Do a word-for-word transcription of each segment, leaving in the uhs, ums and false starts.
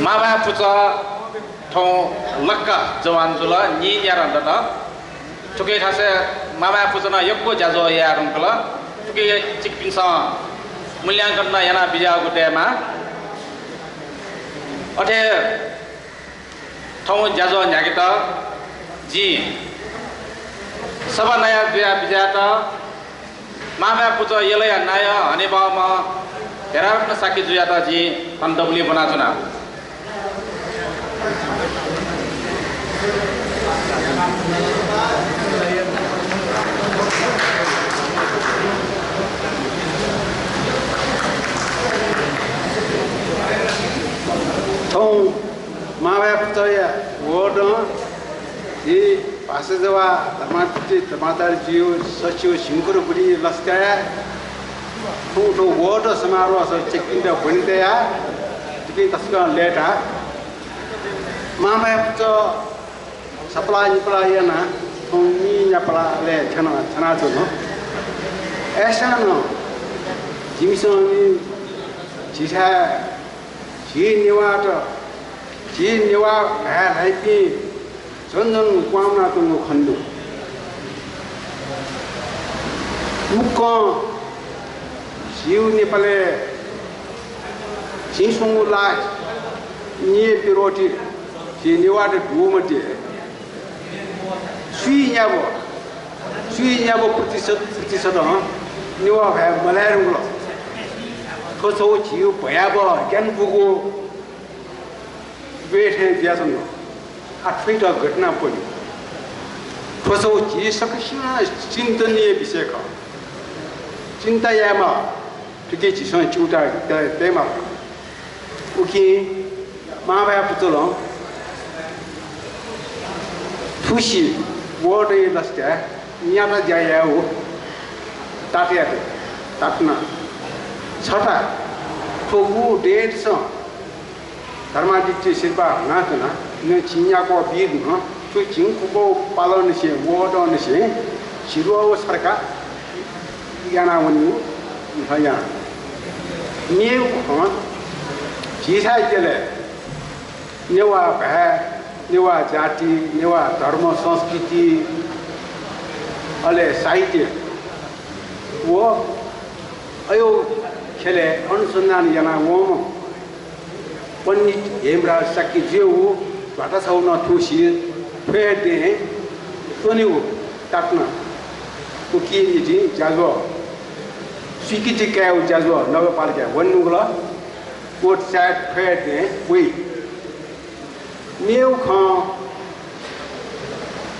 मांभाय् पुचः थौं लक्क जवान जुल, नीन्यादँ दत। थुकी थासय् मांभाय् पुचः नं यक्व ज्याझ्वः याये धुंकल। थुकी छिकपिन्सं मूल्यांकन नं याना बिज्याःगु दयेमाः। अथे थौं ज्याझ्वः न्ह्याकेत जिं सभानायः जुयाः बिज्यात मांभाय् पुचः यलया नायः हनेबहःम्ह भेडारत्न शाक्य जुयात जिं थन दबुलिइ ब्वनाच्वना। थौं मांभाय् पुचःया ward-ं झी भाषाजवाः धर्मादित्य धर्माचार्यजुया सच्छि व झिंखुदँ बुदिं लसताय् थौं थ्व ward समारोह स छिकपिन्त ब्वने तयाः जिपिं तसकं लय्ताः। मांभाय् पुचः सपला निपला यानाः थौं नीन्यापला अले थ्यन-, थ्यनाच्वन। अय्सां नं जिमिसं नि झीथाय् झी नेवाःत, झी नेवाः भाय् ल्हाइपिं झन झन क्वहां वनाच्वंगु खने दु। मुक्कं झीगु नेपालय् झिंस्वंगू लाख निय् पिरोति झी नेवाःत दुगु मध्ये सुइ न्याब्व, सुइ न्याब्व प्रतिशत, प्रतिशतं नेवाः भाय् मल्हाये धुंकल। थ्व छगू झीगु भयावह ग्यानापुगु ब्वय् थें जुयाच्वन। आः थ्वइत घटना पन्यु। थ्व छगू झी सकसिनं चिन्तनीय विषय खः। चिन्ता यायेमाः, थुकी झीसं च्यूताः तये, तयेमाः। उकिं मांभाय् पुचलं थुसी ward-या लसताय् न्याता ज्या यायेगु तातयात तातना। छता थ्व गु date-सं धर्मादित्य सिरपाः हनाच्वना, न झिंन्याक्व बी धुन, थ्व झिंखुगू पालंनिसें, ward-निसें झिद्वः व छर्का याना वनीगु खँ याना। मेगु खँ, झीथाय् क्यलय् नेवाः भाय्, नेवाः जाति, नेवाः धर्म, संस्कृति, अले साहित्य व अयो ख्यलय् अनुसन्धान याना वंम्ह पण्डित हेमराज शाक्यजुया ध्वाथाछगू नं थुसी थ्व हे दें च्वनेगु तातना। उकिं निंतिं ज्याझ्वः स्वीकृति कायेगु ज्याझ्वः नगरपालिकाय् वनेधुंकल। व सायद थ्व हे दें वइ। मेगु खँ,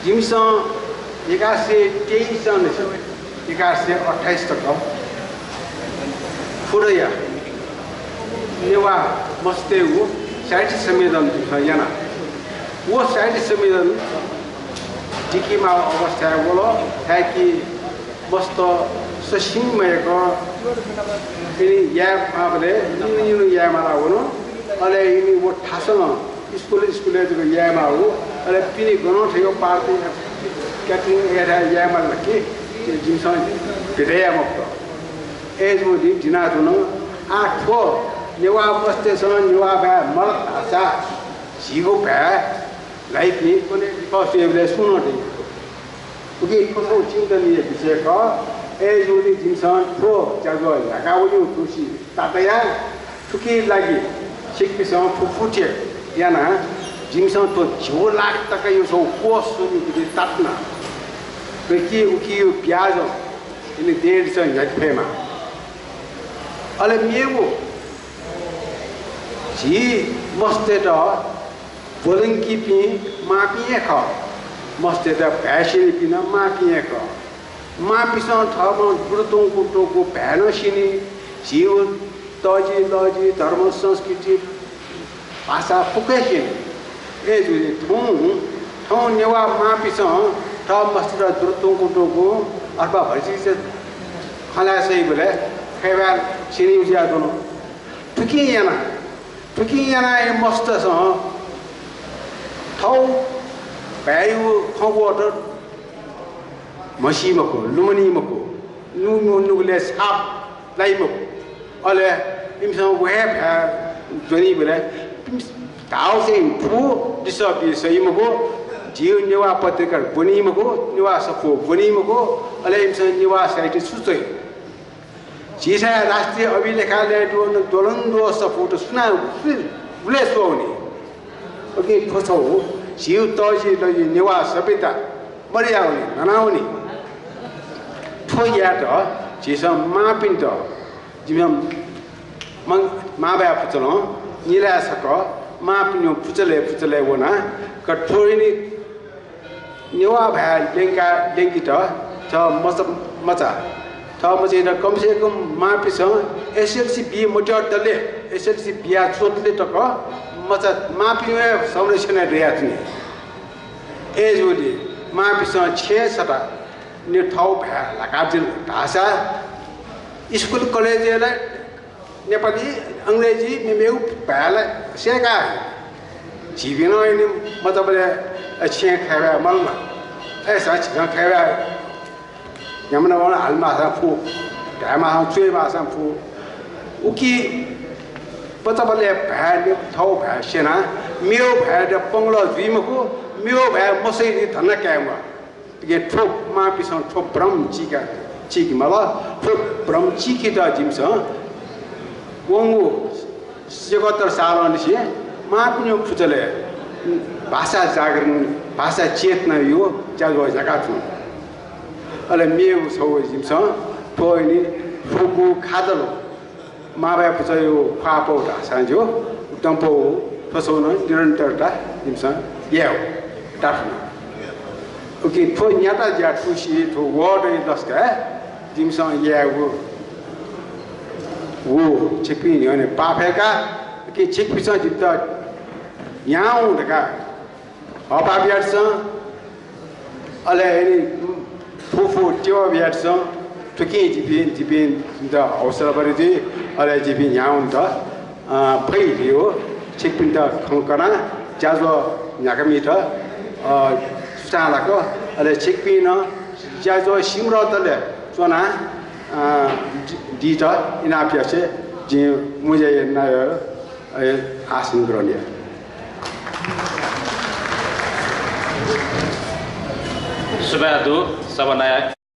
जिमिसं एघार सय तेइस नं एघार सय अट्ठाइस तक फुटया नेवाः मस्तय्गु साहित्य सम्मेलन जिमिसं याना। व साहित्य सम्मेलन दिकेमाःगु अवस्थाय् वल, थाय्कि मस्त ससिं मयय्क इमि यायेमाःबलय् निन्हु निन्हु यायेमाला वन। अले इमि व थासं स्कुल स्कुलय् जक यायेमाःगु, अले पिने गनं थ्व पार्टी catering यायेथाय् यायेमाल कि जिमिसं भेदय् याये मफुत। अय्जूगुलिं दिनाच्वन। आः थ्व नेवाः मस्तय्सं नेवाः भाय् मल्हात धाःसा झीगु भाय् ल्हाइपिं कन्हय् लिफः स्वयेबलय् सुं नं दइ मखु। उकिं थ्व छगू चिन्तनीय विषय खः। अय्जूगुलिं जिमिसं थ्व ज्याझ्वः न्ह्याकावनीगु तुलसी तातया थुकिया लागि छिकपिन्सं फुफुथे यानाः जिमिसं थ्व झिगू लाख तकाया छगू कोष स्वनीगु तातना। उकी, उकिया ब्याजं इमि देय्‌दिसँ न्ह्याके फयेमा। अले मेगु झी मस्तय्त ब्वलंकीपिं मांपिं हे खः। मस्तय्त भाय् स्यनीपिं नं मांपिं हे खः। मांपिन्सं थःम्हं दुरु त्वंकूतूगु भाय् नं स्यनी। झीगु तःजि लःजि, धर्म, संस्कृति, भाषा फुक्क हे स्यनी। अय्जूगुलिं थौं, थौं नेवाः मांपिन्सं थः मस्तय्त दुरु त्वंकूतूगु अथवा भतिचा खँ ल्हाये सइबलय् खय्बाय् स्यनीगु जुयाच्वन। थुकिं यानाः, थुकिं यानाः हे मस्तय्सं थःगु भाय्‌यागु खँ ग्वःत म्हसी मखु, लुमनी मखु, नु-, नु-, नुगलय् छाप लाइ मखु। अले इमिसं व हे भाय् ज्वनीबलय् इमिस-, धाःगु चाहिँ फु लिसः बी सइ मखु, झीगु नेवाः पत्रिका ब्वनी मखु, नेवाः सफू ब्वनी मखु, अले इमिसं नेवाः साहित्य छु च्वइ? झीसं राष्ट्रिय अभिलेखालयय् दुगु द्वलंद्वः सफूत सुनां उलि, उलि स्वःवनी। उकिं थ्व छगू झीगु तःजिलजि नेवाः सभ्यता मदयावनी, ननावनी। थ्व यायेत झीसं मांपिन्त, जिमिसं मं-, मांभाय् पुचलं निलाय् छकः मांपिनिगु पुचलय् पुचलय् वना, का थ्व इनि नेवाः भाय् ल्यंका, ल्यंकेत थः मचा, मचा, थः मचायात कम से कम मांपिसं एसएलसी बी मत्यः दले, एसएलसी बिया च्वंतले तक मचा मांपिनिगु हे संरक्षण याये दयाच्वनी। अय्जूगुलिं मांपिसं छेँय् सःता ने थःगु भाय् ल्हाकादिल धाःसा स्कुल कलेजय् ला नेपाली, अंग्रेजी मेमेगु भाय् ला सय्‌का हये। झीपिं नं इनि मचाबलय् छेँय् खय्‌बाय् मल्ला। अय्‌सां झीसं खय्‌बाय् न्ह्याम्ह नं हाले माःसां फु, धाये माःसां, च्वये माःसां फु। उकिं मचाबलय् भाय् ने थःगु भाय् स्यनाः मेगु भाय्‌यात पंगलः जुइ मखु, मेगु भाय् मसइनि धन्दा काये म्वाः। अले थ्व मांपिसं थ्व भ्रम चीका, चीके माल। थ्व भ्रम चीकेत जिमिसं वंगु एकात्तर सालंनिसें मांपिनिगु पुचलय् भाषा जागरण, भाषा चेतनाया ज्याझ्वः याकाच्वना। अले मेगु छगू जिमिसं थ्व इनि फुगू खादल मांभाय् पुचःया ख्वाःपाः धाःसां ज्यू, दंपाः थ्व छगू नं निरन्तरता जिमिसं यायेगु ताफुना। उकिं थ्व न्याता ज्या थुसी थ्व वहःया लसताय् जिमिसं यायेगु व छिकपिं न्ह्यःने पाफय्‌का। उकिं छिकपिन्सं जिमित न्ह्याः हुँ धकाः हःपाः बियादिसँ, अले इनि फुफु तिबः बियादिसँ। थुकिं जिपिं, जिपिं जिमित हौसला बढे जुइ, अले जिपिं न्ह्याः वनेत, अ, फइ धइगु छिकपिन्त खँ कनाः ज्याझ्वः न्ह्याकामि जुल, अ, सुथां लाक। अले छिकपिं नं ज्याझ्वः सिमधःतले च्वनाः, अ, दि-, दीत इनाप यासें जिं मुझे नायः अ, आसन ग्रहण याये। सुभाय् दु, सभानायः।